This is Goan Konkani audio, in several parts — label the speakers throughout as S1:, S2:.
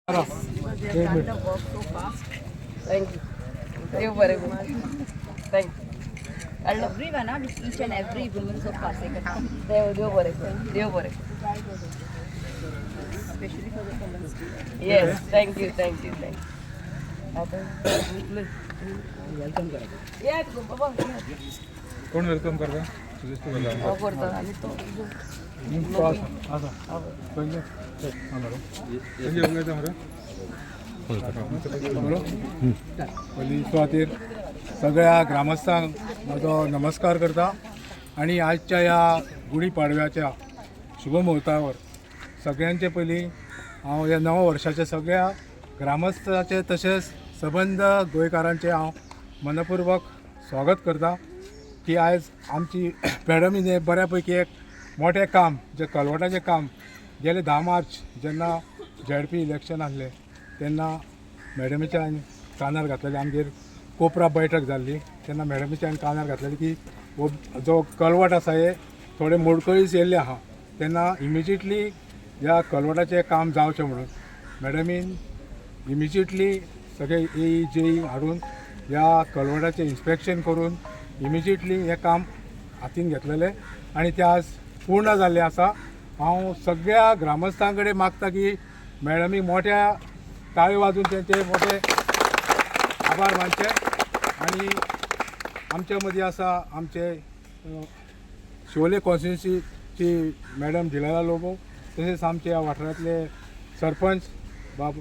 S1: They have done the work so fast.
S2: Thank you. देव बरें करूं. Thank you.
S1: Everyone, with each and every woman of Parsekar,
S2: देव देव बरें करूं. देव बरें करूं.
S1: Especially for the Women's Day.
S2: Yes, thank you, thank you, thank you. आता येत गो बाबा, येत.
S3: कोण welcome करता? तुझेच तू करता.
S2: हांव करता आनी तो
S3: तो आसा आसा पयलीं. हां मॅडम, पयलीं उलयता मरे.
S4: पयलीं सुवातेर सगळ्या ग्रामस्थांक म्हजो नमस्कार करता आनी आजच्या ह्या गुढी पाडव्याच्या शुभ मुहूर्तावर सगळ्यांचे पयलीं हांव ह्या नव्या वर्षाच्या सगळ्या ग्रामस्थाचे तशेंच सबंद गोंयकारांचे हांव मनपूर्वक स्वागत करता की आयज आमची मॅडमीन हें बऱ्या पैकी एक मोठें काम, जें कलवटाचें काम गेले 10 मार्च जेन्ना झेडपी इलेक्शन आसलें तेन्ना मॅडमीच्या कानार घातलेलें. आमगेर कोपरा बैठक जाल्ली तेन्ना मॅडमीच्या कानार घातलेली की हो जो कलवट आसा हे थोडे मोडकळीस येयल्ले आहा, तेन्ना इमिजिएटली ह्या कलवटाचें काम जावचें म्हणून मॅडमीन इमिजिएटली सगळे ए जे हाडून ह्या कलवटाचें इन्स्पेक्शन करून इमिजिएटली हें काम हातीन घेतलेलें आनी तें आज पूर्ण जाल्लें आसा. हांव सगळ्या ग्रामस्थां कडेन मागता की मॅडमीक मोठ्या ताळयो वाजून तेंचे मोठे आभार मानचे. आनी आमच्या मदीं आसा आमचे शिवोले कॉन्स्टिट्युन्सीची मॅडम डिलायला लोबो, तशेंच आमच्या ह्या वाठारांतले सरपंच बाब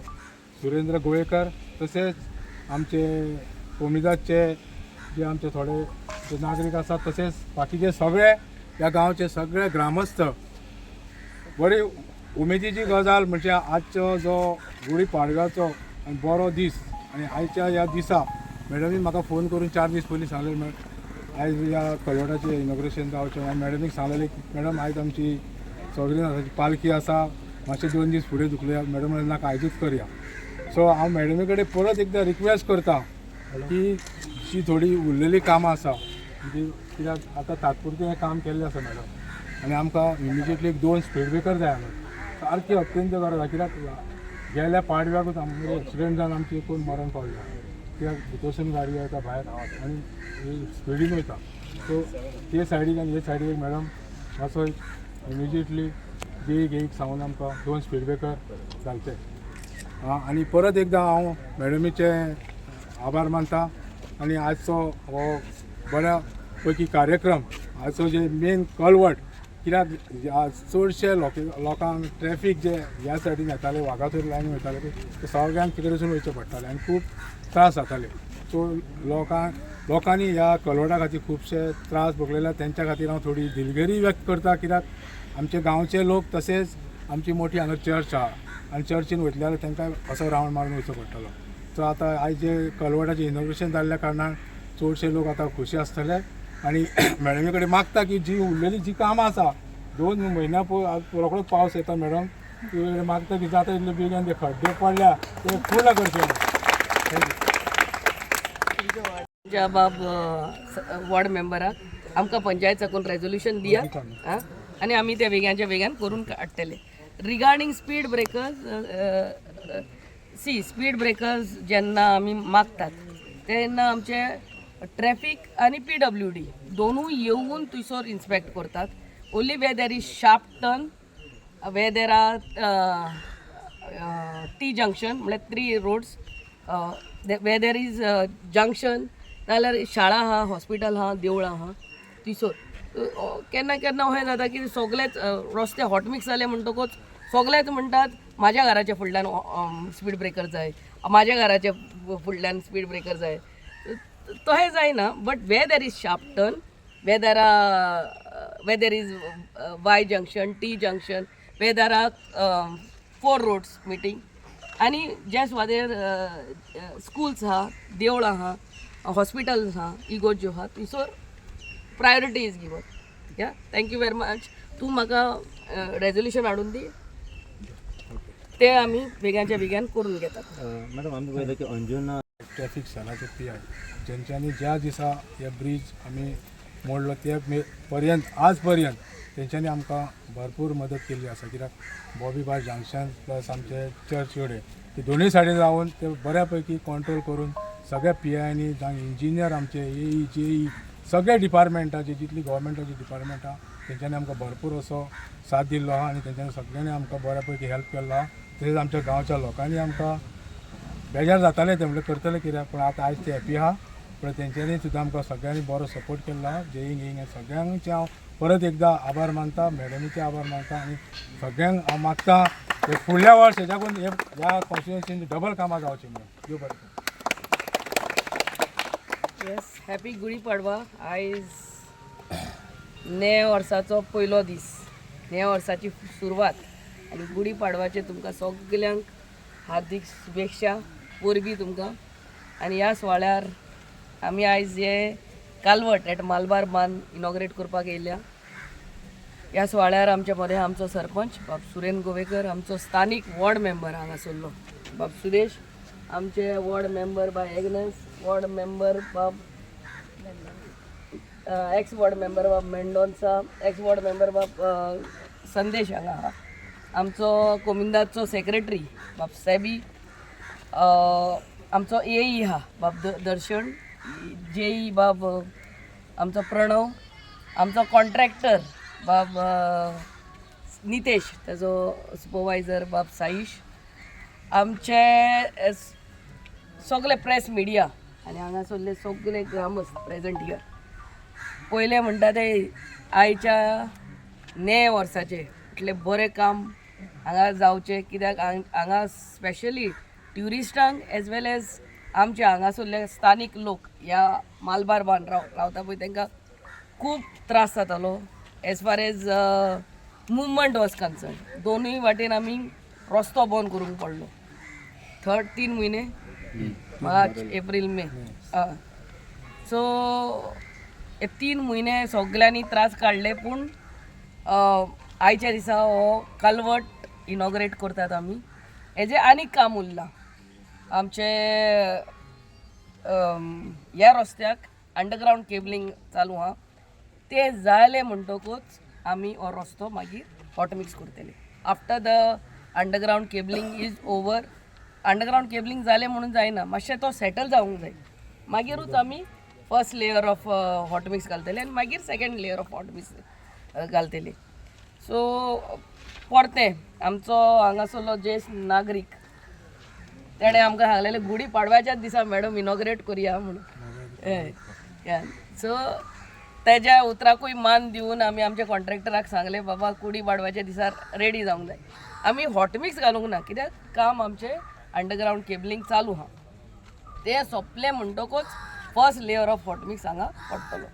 S4: सुरेंद्र गोवेकर, तशेंच आमचे कोमिदादचे जे आमचे थोडे जे नागरीक आसात, तशेंच बाकीचे सगळे ह्या गांवचे सगळे ग्रामस्थ. बरी उमेदीची गजाल म्हणजे आजचो जो गुढी पाडव्याचो आनी बरो दीस आनी आयच्या ह्या दिसा मॅडमीन म्हाका फोन करून 4 दीस पयलीं सांगलें, आयज ह्या कलवटाचें इनॉग्रेशन जावचें. आनी मॅडमीक सांगलेलें की मॅडम, आयज आमची सगळी पालखी आसा, मातशें 2 दीस फुडें धुकलया. मॅडम म्हणलें, नाका, आयजूच करया. सो हांव मॅडमी कडेन परत एकदां रिक्वेस्ट करता की जी थोडी उरलेली कामां आसा म्हणजे कित्याक आतां तात्पुरतें हें काम केल्लें आसा मॅडम, आनी आमकां इमिजिएटली एक दोन स्पीड ब्रेकर जाय आमी सारकी अत्यंत गरज आसा, कित्याक गेल्या पाडव्याकूच आमगेर एक्सिडंट जावन आमची कोण मरण पावल्या, कित्याक भितरसून गाडी येता भायर आनी स्पिडीन वयता. सो ते सायडीक आनी हे सायडीक मॅडम मातसो इमिजिएटली जे एक सांगून आमकां दोन स्पीड ब्रेकर घालचे. आं, आनी परत एकदां हांव मॅडमीचे आभार मानता. आनी आजचो हो बऱ्या पैकी कार्यक्रम, आजचो जे मेन कलवट, कित्याक आज चडशे लोकांक ट्रॅफीक जे ह्या सायडीन येताले, वागातोर लायन वयताले, ते सगळ्यांक तिकडेसून वयचें पडटालें आनी खूब त्रास जाताले. सो लोकांनी ह्या कलवटा खातीर खुबशे त्रास भोगलेले. तेंच्या खातीर हांव थोडी दिलगिरी व्यक्त करता, कित्याक आमचे गांवचे लोक तशेंच आमची मोठी हांगा चर्च आहा आनी चर्चीन वयतले जाल्यार तांकां असो रावंड मारून वयचो पडटलो. सो आतां आयज जे कलवटाचें इनॉग्रेशन जाल्ल्या कारणान चडशे लोक आतां खोशी आसतले आनी मॅडमी कडेन मागता की जी उरलेली जी कामां आसा, 2 म्हयन्या रोखडोच पावस येता, मॅडम तुजे मागता की जाता इतले बेगीन ते खड्डे पडल्या ते पूर्ण करचे. Thank you.
S2: तुमच्या बाब वॉर्ड मेंबराक आमकां पंचायत साकून रेजोल्युशन दिया आं, आनी आमी ते वेगानच्या वेगान करून काडटले. Regarding speed breakers, see, speed breakers जेन्ना आमी मागतात तेन्ना आमचे ट्रॅफीक आनी पीडब्ल्यूडी दोनूय येवन थंयसर इन्स्पेक्ट करतात. Only where there is sharp turn, where there are T junction, म्हळ्यार three roads, where there is junction, नाल्यार शाळा आहा, हॉस्पिटल आहा, देवळां आहा, थंयसर केन्ना केन्ना अशें जाता की सगलेच रस्ते हॉट मिक्स जाले म्हणटकूच सगलेच म्हणटात, म्हाज्या घराच्या फुडल्यान स्पीड ब्रेकर जाय, म्हाज्या घराच्या फुडल्यान स्पीड ब्रेकर जाय. तशें जायना, but where there is sharp turn, where there is Y junction, T junction, where there are four roads meeting, आनी ज्या सुवातेर स्कुल्स आहा, देवळां आहा, हॉस्पिटल्स आहा, इगोर्ज्यो आहा, थंयसर priority is given. Yeah, thank you very much. तूं म्हाका रेजोल्युशन हाडून दी, ते आमी बेगानच्या बेगान करून घेतात.
S5: मॅडम, आमी पळयलें की अंजुना
S4: ट्रॅफिक सेलाचे पी I, जेंच्यांनी ज्या दिसा हे ब्रीज आमी मोडलो ते पर्यंत आज पर्यंत तेंच्यांनी आमकां भरपूर मदत केल्ली आसा. कित्याक बॉबी बार जंक्शन प्लस आमचे चर्च कडेन ते दोनूय सायडीन रावन ते बऱ्या पैकी कंट्रोल करून सगळ्या पी आयांनी जावं इंजिनियर आमचे एई जेई सगळे डिपार्टमेंटाचे जितली गव्हर्मेंटाची डिपार्टमेंटां तेंच्यांनी आमकां भरपूर असो साथ दिल्लो आहा आनी तेंच्यांनी सगळ्यांनी आमकां बऱ्या पैकी हेल्प केल्लो आहा. तशेंच आमच्या गांवच्या लोकांनी आमकां बेजार जाताले ते म्हणल्यार करतले कित्याक, पूण आतां आयज ते हॅपी आहा. पूण तेंच्यांनी सुद्दां आमकां सगळ्यांनी बरो सपोर्ट केल्लो आहा. जेईंग येईंग सगळ्यांचे हांव परत एकदां आभार मानता, मॅडमीचे आभार मानता आनी सगळ्यांक हांव मागता ते फुडल्या वर्स हेच्याकून हे ह्या कॉन्स्टिट्युन्सीन डबल कामां जावचीं म्हणून. देव बरें करूं.
S2: येस, हॅपी गुढीपाडवा. आयज नव्या वर्साचो पयलो दीस, नव्या वर्साची सुरवात आनी गुढीपाडवाचे तुमकां सगल्यांक हार्दीक शुभेच्छा, परबीं तुमकां. आनी ह्या सुवाळ्यार आमी आयज हे कालवट एट मालबार बांद इनॉग्रेट करपाक येयल्या. ह्या सुवाळ्यार आमच्या मदें आमचो सरपंच बाब सुरेन गोवेकर, आमचो स्थानीक वॉर्ड मेंबर हांगासरलो बाब सुरेश, आमचे वॉर्ड मेंबर बाय एग्नस, वॉर्ड मेंबर बाब एक्स वॉर्ड मेंबर बाब मेंडोन्सा, एक्स वॉर्ड मेंबर बाब संदेश हांगा आहा, आमचो कोमिंदाचो सेक्रेटरी बाब सॅबी, आमचो ए ई आहा बाब दर्शन, जे ई बाब आमचो प्रणव, आमचो कॉन्ट्रॅक्टर बाब नितेश, ताजो सुपरवायझर बाब साईश, आमचे सगळे प्रेस मिडिया आनी हांगासरले सगळे ग्रामस्थ प्रेजंट here. पयलें म्हणटा ते आयच्या नव्या वर्साचें इतलें बरें काम हांगा जावचें, कित्याक हांगा स्पेशली ट्युरिस्टांक एज वेल एज आमचे हांगासरले स्थानीक लोक ह्या मालबार बान रावता पळय तांकां खूब त्रास जातालो as far as movement was concern. दोनूय वाटेन आमी रस्तो बंद करूंक पडलो थर्ड 3 म्हयने, मार्च, एप्रील, मे. हय, सो हे 3 म्हयने सगल्यांनी त्रास काडले, पूण आयच्या दिसा हो कालवट इनॉग्रेट करतात आमी. हेजें आनीक काम उरलां आमचे ह्या रस्त्याक अंडरग्रावंड केबलिंग चालू आहा. ते जालें म्हणटकूच आमी हो रस्तो मागीर हॉट मिक्स करतले after the underground cabling is over. Underground cabling जालें म्हणून जायना, मातशें तो सेटल जावंक जाय, मागीरूच आमी first layer of hot mix घालतले आनी मागीर second layer of hot mix घालतले. सो परतें आमचो हांगासरलो ज्येश्ठ नागरीक तेणें आमकां सांगलेलें गुडी पाडव्याच्याच दिसा मॅडम इनॉग्रेट करुया म्हणून. हय, सो तेज्या उतराकूय मान दिवन आमी आमच्या कॉन्ट्रॅक्टराक सांगलें, बाबा, गुडी पाडव्याच्या दिसा रेडी जावंक जाय. आमी हॉट मिक्स घालूंक ना कित्याक काम आमचें अंडरग्रावंड केबलिंग चालू आहा. तें सोंपलें म्हणटकूच first layer of hot mix हांगा पडटलो.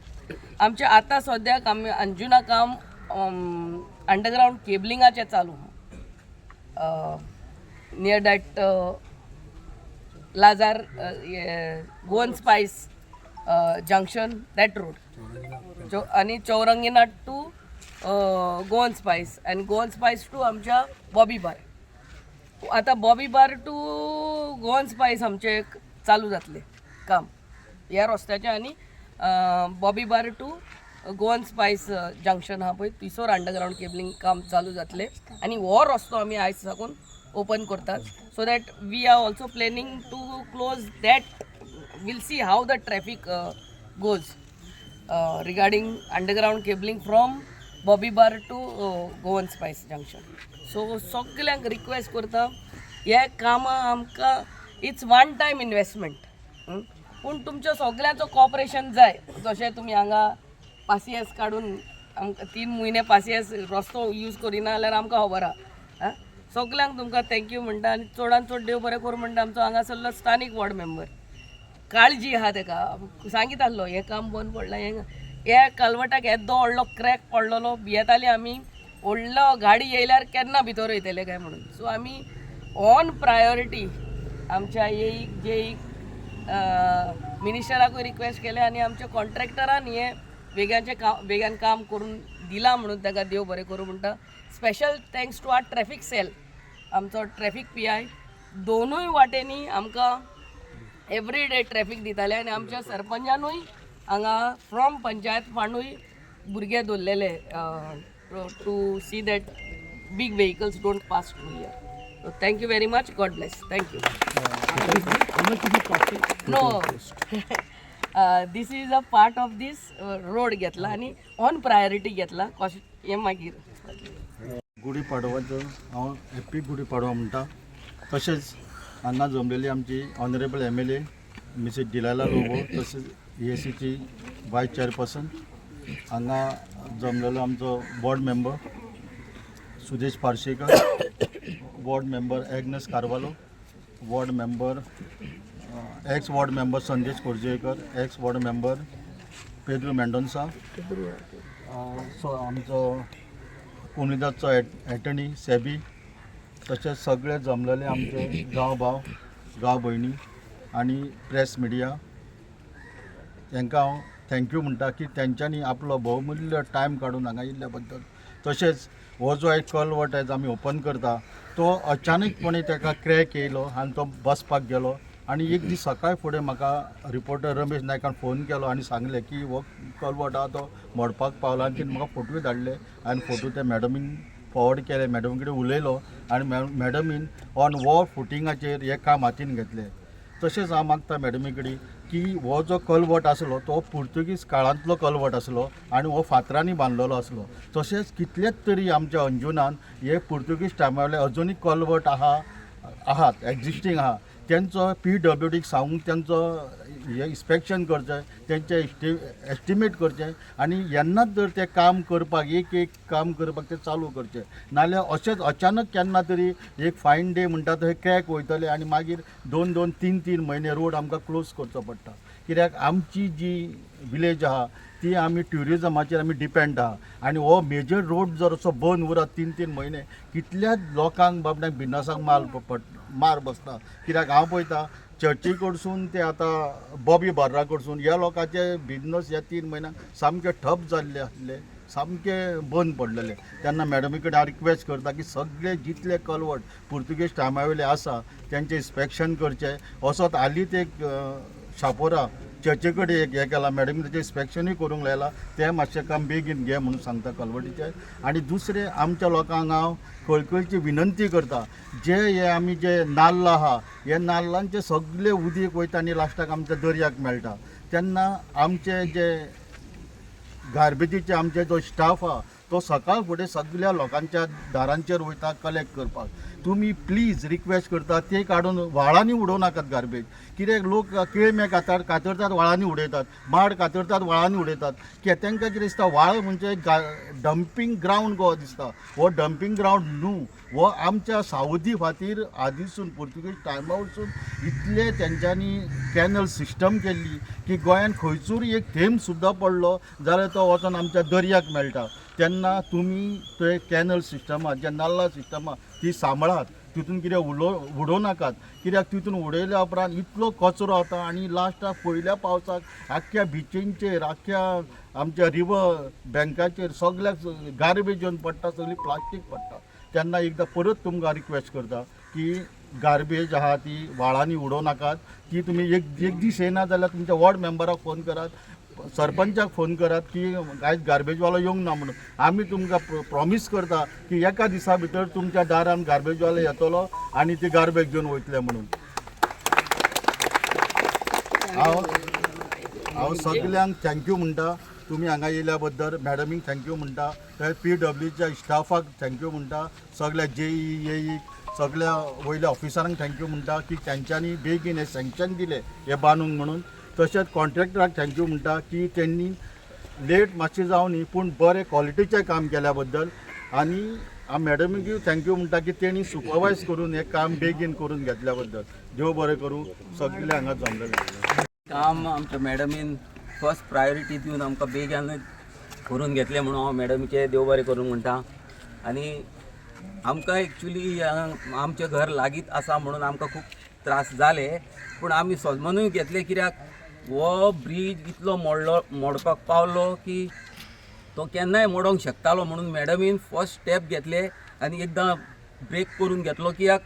S2: आमचें आतां सद्याक आमी अंजुना काम अंडरग्रावंड केबलिंगाचें चालू आहा near that Lazar Goan Spice junction, that road आनी चौरंगीनाथ टू गोवन स्पायस आनी गोवन स्पायस टू आमच्या बॉबी बार. आतां Bobby bar to Goan spice आमचें चालू जातलें काम ह्या रस्त्याचें आनी Bobby bar to Goan spice junction आहा पळय थंयसर अंडरग्रावंड केबलिंग काम चालू जातलें आनी हो रस्तो आमी आयज साकून ओपन करतात, so that we are also planning to close that. We'll see how the traffic goes regarding underground cabling from Bobby Bar to Goan Spice Junction. So सगल्यांक रिक्वेस्ट करता, हे कामां आमकां it's one time investment, पूण तुमच्या सगल्यांचो कॉपरेशन जाय. जशें तुमी हांगा पासियेंस काडून आमकां 3 म्हयने पासियेंस रस्तो यूज करिना जाल्यार आमकां खबर आहा. सगल्यांक तुमकां thank you म्हणटा आनी चडान चड देव बरें करूं म्हणटा. आमचो हांगासरलो स्थानीक वॉर्ड मेंबर काळजी आहा, तेका सांगीत आसलो हें काम बंद पडलां. हें ह्या कालवटाक येदो व्हडलो क्रॅक पडलेलो, भियेताली आमी व्हडलो गाडी येयल्यार केन्ना भितर वयतले काय म्हणून. सो आमी ऑन प्रायोरिटी आमच्या एईक, जेईक, मिनिस्टराकूय रिक्वेस्ट केलें आनी आमच्या कॉन्ट्रॅक्टरान हें वेगाचें काम बेगान काम करून दिलां म्हणून ताका देव बरें करूं म्हणटा. Special thanks to our traffic cell, आमचो ट्रॅफीक पीआय दोनूय वाटेंनी आमकां एवरी डे ट्रॅफीक दिताले आनी आमच्या सरपंचानूय हांगा फ्रॉम पंचायत फंडूय भुरगे दवरलेले to see that big vehicles don't pass through here. So thank you very much. God bless. Thank you. No, this is a part of this road घेतला आनी ऑन प्रायोरिटी घेतला कॉस्ट हें मागीर.
S5: गुढीपाडवाचो हांव हॅप्पी गुढीपाडवा म्हणटा. तशेंच हांगा जमलेली आमची honourable MLA Mrs Delilah Lobo, तशेंच EACची वायस चेअरपर्सन, हांगा जमलेलो आमचो ward member Sudesh Parshekar, ward member Agnes Carvalho, ward member, ex ward member Sandesh Korjekar, ex ward member Pedro Mendonca, so आमचो कोमुनिदादचो एटर्नी सेबी, तशेंच सगळे जमलेले आमचे गांव भाव, गांव भयणी आनी प्रेस मिडिया, तांकां हांव thank you म्हणटा की तेंच्यांनी आपलो भोवमुल्य टायम काडून हांगा येयल्ल्या बद्दल. तशेंच हो जो एक कलवट आयज आमी ओपन करता, तो अचानकपणे ताका क्रॅक येयलो आनी तो बसपाक गेलो. आनी एक दीस सकाळ फुडें म्हाका रिपोर्टर रमेश नायकान फोन केलो आनी सांगलें की हो कलवट आहा तो मोडपाक पावला. आनी तेणी म्हाका फोटोय धाडले आनी फोटो ते मॅडमीन फॉवर्ड केले. मॅडमी कडेन उलयलो आनी मॅडमीन ऑन वॉर फुटिंगाचेर हें काम हातीन घेतलें. तशेंच हांव मागता मॅडमी कडेन की हो जो कलवट आसलो तो पुर्तुगीज काळांतलो कलवट आसलो आनी हो फातरांनी बांदलेलो आसलो. तशेंच कितलेच तरी आमच्या अंजुनान हे पुर्तुगीज टायमा वयले अजुनूय कलवट आहा, आहात, एग्जिस्टींग आहा. तेंचो PWDक सांगून तेंचो हे इन्स्पेक्शन करचें, तेंचें एस्टिमेट करचें आनी येन्नाच जर तें काम करपाक, एक एक काम करपाक तें चालू करचें. नाल्यार अशेंच अचानक केन्ना तरी एक फायन डे म्हणटा थंय क्रॅक वयतले आनी मागीर दोन दोन तीन तीन म्हयने रोड आमकां क्लोज करचो पडटा. कित्याक आमची जी विलेज आहा ती आमी ट्युरिजमाचेर आमी डिपेंड आहा आनी हो मेजर रोड जर असो बंद उरत तीन तीन म्हयने, कितल्याच लोकांक बाबड्यांक बिजनसाक माल पड मार बसता. कित्याक हांव पळयता, चर्ची कडसून ते आतां बॉबी बार्रा कडसून ह्या लोकांचे बिजनस ह्या 3 म्हयन्याक सामके ठप जाल्ले आसले, सामके बंद पडलेले. तेन्ना मॅडमी कडेन हांव रिक्वेस्ट करता की सगळे जितले कलवट पुर्तुगेज टायमा वयले आसा तेंचें इन्स्पेक्शन करचें. असोच हालींच एक शापोरा चर्चे कडेन एक हें केलां, मॅडमी तेचें इन्स्पेक्शनूय करूंक लायलां. तें मातशें काम बेगीन घे म्हणून सांगता कलवटीचें. आनी दुसरें, आमच्या लोकांक हांव कळकळची विनंती करता, जे हे आमी जे नाल्ल आहा, हे नाल्लांचे सगळे उदीक वयता आनी लास्टाक आमच्या दर्याक मेळटा. तेन्ना आमचे जे गार्बेजीचे आमचे जो स्टाफ आहा तो सकाळ फुडें सगळ्या लोकांच्या दारांचेर वयता कलेक्ट करपाक. तुमी प्लीज रिक्वेस्ट करता, ते काडून व्हाळांनी उडोवं नाकात गार्बेज. कित्याक लोक केळमे कातरतात, व्हाळांनी उडयतात, माड कातरतात, व्हाळांनी उडयतात. कित्याक तांकां कितें दिसता, व्हाळ म्हणजे डंपींग ग्रावंड कसो दिसता. हो डंपींग ग्रावंड न्हू. हो आमच्या सावदी खातीर आदीसून पुर्तुगीज टायमा वचून इतले तेंच्यांनी कॅनल सिस्टम केल्ली की गोंयान खंयसरूय एक थेंब सुद्दां पडलो जाल्यार तो वचोन आमच्या दर्याक मेळटा. तेन्ना तुमी ते कॅनल सिस्टम आहा, जे नाल्ला सिस्टम आहा, ती सांबाळात. तितून कितें उडोवं नाकात, कित्याक तितून उडयल्या उपरांत इतलो कचरो जाता आनी लास्टाक पयल्या पावसाक आख्ख्या बिचींचेर, आख्ख्या आमच्या रिवर बँकाचेर सगल्याक गार्बेज येवन पडटा, सगळी प्लास्टीक पडटा. तेन्ना एकदां परत तुमकां रिक्वेस्ट करता की गार्बेज आहा ती व्हाळांनी उडोवं नाकात. ती तुमी एक एक दीस येना जाल्यार तुमच्या वॉर्ड मेंबराक फोन करात, सरपंचाक फोन करात की आयज गार्बेजवालो येवंक ना म्हणून. आमी तुमकां प्रॉमीस करता की एका दिसा भितर तुमच्या दारान गार्बेजवालो येतलो आनी ती गार्बेज घेवन वयतले म्हणून. हांव सगल्यांक thank you म्हणटा तुमी हांगा येयल्या बद्दल. मॅडमीक thank you म्हणटा, तशेंच PWच्या स्टाफाक thank you म्हणटा, सगल्या JE AE, सगल्या वयल्या ऑफिसरांक thank you म्हणटा की तेंच्यांनी बेगीन हें सँक्शन दिलें हें बांदूंक म्हणून. तशेंच कॉन्ट्रॅक्टराक thank you म्हणटा की तेंनी लेट मातशें जावं न्ही, पूण बरें क्वॉलिटीचें काम केल्या बद्दल. आनी हांव मॅडमीकूय thank you म्हणटा की तेणी सुपरवायज करून हें काम बेगीन करून घेतल्या बद्दल. देव बरें करूं सगळे हांगा जमलेले.
S6: काम आमच्या मॅडमीन फर्स्ट प्रायोरिटी दिवन आमकां बेगान करून घेतलें म्हणून हांव मॅडमीचें देव बरें करूं म्हणटा. आनी आमकां एक्चुली आमचें घर लागींच आसा म्हणून आमकां खूब त्रास जाले, पूण आमी सोजमनूय घेतले, कित्याक हो ब्रीज इतलो मोडलो, मोडपाक पावलो की तो केन्नाय मोडोंक शकतालो. म्हणून मॅडमीन फर्स्ट स्टेप घेतले आनी एकदां ब्रेक करून घेतलो, कित्याक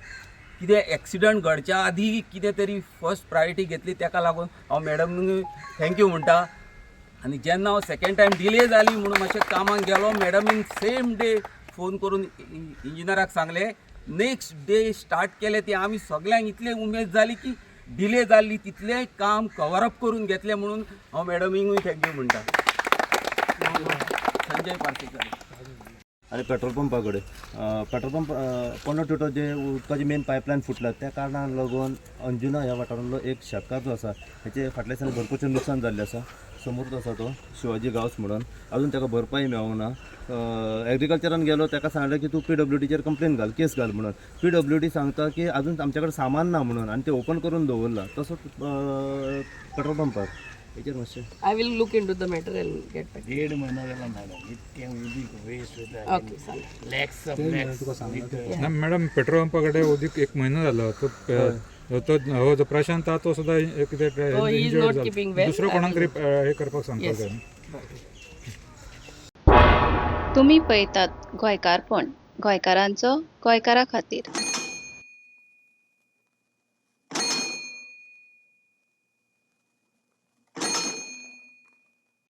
S6: कितें एक्सिडंट घडच्या आदी कितें तरी फर्स्ट प्रायोरिटी घेतली. ताका लागून हांव मॅडमीक thank you म्हणटा. आनी जेन्ना हांव सेकेंड टायम डिले जाली म्हणून मातशें कामाक गेलो, मॅडमीन सेम डे फोन करून इंजिनियराक सांगलें, नेक्स्ट डे स्टार्ट केलें. ती आमी सगल्यांक इतली उमेद जाली की डिले जाल्ली तितलें काम कवर अप करून घेतलें म्हणून हांव मॅडमींकूय thank you म्हणटा. संजय पार्सेकर.
S5: आनी पेट्रोल पंपा कडेन पेट्रोल पंप पोंडो टिटो जे उदकाची मेन पायपलायन फुटला, त्या कारणान लागून अंजुना ह्या वाठारांतलो एक शेतकार जो आसा, हेचे फाटल्या दिसांनी भरपूरचें नुकसान जाल्लें आसा. समोरूच आसा तो शिवाजी गांवस म्हणून, अजून ताका भरपाई मेळोंक ना. एग्रीकल्चरान गेलो, ताका सांगलें की तूं पीडब्ल्यूडीचेर कंप्लेन घाल, केस घाल म्हणून. पीडब्ल्यूडी सांगता की अजून आमच्या कडेन सामान ना म्हणून, आनी ते ओपन करून दवरलां तसोच पेट्रोल पंपार. हेचेर मातशें
S2: I will look into the matter and get back.
S7: देड म्हयनो जाला मॅडम, इतकें उदीक वेस्ट वयता.
S2: ओके, सांग.
S7: लॅक्स ऑफ लॅक्स.
S3: ना मॅडम, पेट्रोल पंपा कडेन उदीक एक म्हयनो जालो. तो तो हो जो प्रशांत आहा तो सुद्दां एक कितें
S2: Oh, he is
S3: injured
S2: not
S3: जालो.
S2: keeping well.
S3: दुसरो
S2: I
S3: कोणाक
S2: will-
S3: तरी हे करपाक सांगपाक
S2: Yes.
S3: जाय.
S8: तुमी पळयतात गोंयकारपण, गोंयकारांचो गोंयकारा खातीर.